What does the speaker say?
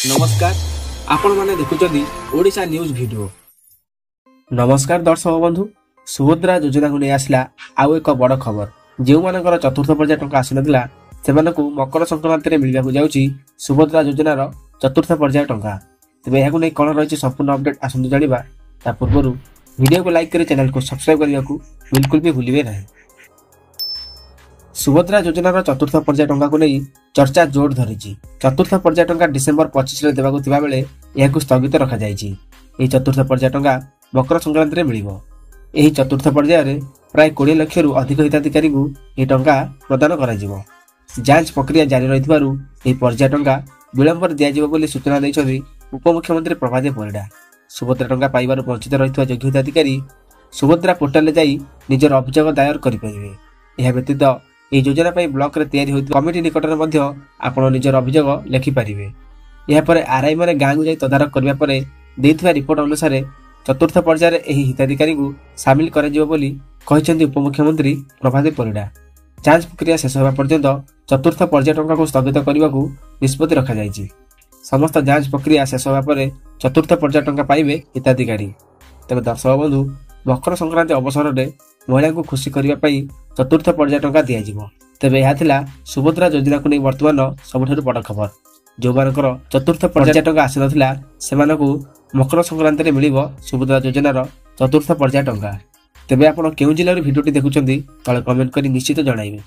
ନମସ୍କାର, ଆପଣମାନେ ଦେଖୁଛନ୍ତି ଓଡ଼ିଶା ନ୍ୟୁଜ୍ ଭିଡ଼ିଓ। ନମସ୍କାର ଦର୍ଶକ ବନ୍ଧୁ, ସୁଭଦ୍ରା ଯୋଜନାକୁ ନେଇ ଆସିଲା ଆଉ ଏକ ବଡ଼ ଖବର। ଯେଉଁମାନଙ୍କର ଚତୁର୍ଥ ପର୍ଯ୍ୟାୟ ଟଙ୍କା ଆସିନଥିଲା, ସେମାନଙ୍କୁ ମକର ସଂକ୍ରାନ୍ତିରେ ମିଳିବାକୁ ଯାଉଛି ସୁଭଦ୍ରା ଯୋଜନାର ଚତୁର୍ଥ ପର୍ଯ୍ୟାୟ ଟଙ୍କା। ତେବେ ଏହାକୁ ନେଇ କ'ଣ ରହିଛି ସମ୍ପୂର୍ଣ୍ଣ ଅପଡେଟ୍, ଆସନ୍ତୁ ଜାଣିବା। ତା ପୂର୍ବରୁ ଭିଡ଼ିଓକୁ ଲାଇକ୍ କରି ଚ୍ୟାନେଲକୁ ସବସ୍କ୍ରାଇବ୍ କରିବାକୁ ବିଲକୁଲ ବି ଭୁଲିବେ ନାହିଁ। ସୁଭଦ୍ରା ଯୋଜନାର ଚତୁର୍ଥ ପର୍ଯ୍ୟାୟ ଟଙ୍କାକୁ ନେଇ ଚର୍ଚ୍ଚା ଜୋର ଧରିଛି। ଚତୁର୍ଥ ପର୍ଯ୍ୟାୟ ଟଙ୍କା ଡିସେମ୍ବର 25ରେ ଦେବାକୁ ଥିବାବେଳେ ଏହାକୁ ସ୍ଥଗିତ ରଖାଯାଇଛି। ଏହି ଚତୁର୍ଥ ପର୍ଯ୍ୟାୟ ଟଙ୍କା ମକର ସଂକ୍ରାନ୍ତିରେ ମିଳିବ। ଏହି ଚତୁର୍ଥ ପର୍ଯ୍ୟାୟରେ ପ୍ରାୟ 20 ଲକ୍ଷରୁ ଅଧିକ ହିତାଧିକାରୀଙ୍କୁ ଏହି ଟଙ୍କା ପ୍ରଦାନ କରାଯିବ। ଯାଞ୍ଚ ପ୍ରକ୍ରିୟା ଜାରି ରହିଥିବାରୁ ଏହି ପର୍ଯ୍ୟାୟ ଟଙ୍କା ବିଳମ୍ବରେ ଦିଆଯିବ ବୋଲି ସୂଚନା ଦେଇଛନ୍ତି ଉପମୁଖ୍ୟମନ୍ତ୍ରୀ ପ୍ରଭାତୀ ପରିଡ଼ା। ସୁଭଦ୍ରା ଟଙ୍କା ପାଇବାରୁ ବଞ୍ଚିତ ରହିଥିବା ଯୋଗ୍ୟ ହିତାଧିକାରୀ ସୁଭଦ୍ରା ପୋର୍ଟାଲରେ ଯାଇ ନିଜର ଅଭିଯୋଗ ଦାୟର କରିପାରିବେ। ଏହା ବ୍ୟତୀତ ଏହି ଯୋଜନା ପାଇଁ ବ୍ଲକରେ ତିଆରି ହୋଇଥିବା କମିଟି ନିକଟରେ ମଧ୍ୟ ଆପଣ ନିଜର ଅଭିଯୋଗ ଲେଖିପାରିବେ। ଏହାପରେ ଆର୍ଆଇମାନେ ଗାଁକୁ ଯାଇ ତଦାରଖ କରିବା ପରେ ଦେଇଥିବା ରିପୋର୍ଟ ଅନୁସାରେ ଚତୁର୍ଥ ପର୍ଯ୍ୟାୟରେ ଏହି ହିତାଧିକାରୀଙ୍କୁ ସାମିଲ କରାଯିବ ବୋଲି କହିଛନ୍ତି ଉପମୁଖ୍ୟମନ୍ତ୍ରୀ ପ୍ରଭାତୀ ପରିଡ଼ା। ଯାଞ୍ଚ ପ୍ରକ୍ରିୟା ଶେଷ ହେବା ପର୍ଯ୍ୟନ୍ତ ଚତୁର୍ଥ ପର୍ଯ୍ୟାୟ ଟଙ୍କାକୁ ସ୍ଥଗିତ କରିବାକୁ ନିଷ୍ପତ୍ତି ରଖାଯାଇଛି। ସମସ୍ତ ଯାଞ୍ଚ ପ୍ରକ୍ରିୟା ଶେଷ ହେବା ପରେ ଚତୁର୍ଥ ପର୍ଯ୍ୟାୟ ଟଙ୍କା ପାଇବେ ହିତାଧିକାରୀ। ତେବେ ଦର୍ଶକ ବନ୍ଧୁ, ମକର ସଂକ୍ରାନ୍ତି ଅବସରରେ ମହିଳାଙ୍କୁ ଖୁସି କରିବା ପାଇଁ ଚତୁର୍ଥ ପର୍ଯ୍ୟାୟ ଟଙ୍କା ଦିଆଯିବ। ତେବେ ଏହା ଥିଲା ସୁଭଦ୍ରା ଯୋଜନାକୁ ନେଇ ବର୍ତ୍ତମାନ ସବୁଠାରୁ ବଡ଼ ଖବର। ଯେଉଁମାନଙ୍କର ଚତୁର୍ଥ ପର୍ଯ୍ୟାୟ ଟଙ୍କା ଆସିନଥିଲା, ସେମାନଙ୍କୁ ମକର ସଂକ୍ରାନ୍ତିରେ ମିଳିବ ସୁଭଦ୍ରା ଯୋଜନାର ଚତୁର୍ଥ ପର୍ଯ୍ୟାୟ ଟଙ୍କା। ତେବେ ଆପଣ କେଉଁ ଜିଲ୍ଲାରୁ ଭିଡ଼ିଓଟି ଦେଖୁଛନ୍ତି, ତଳେ କମେଣ୍ଟ କରି ନିଶ୍ଚିତ ଜଣାଇବେ।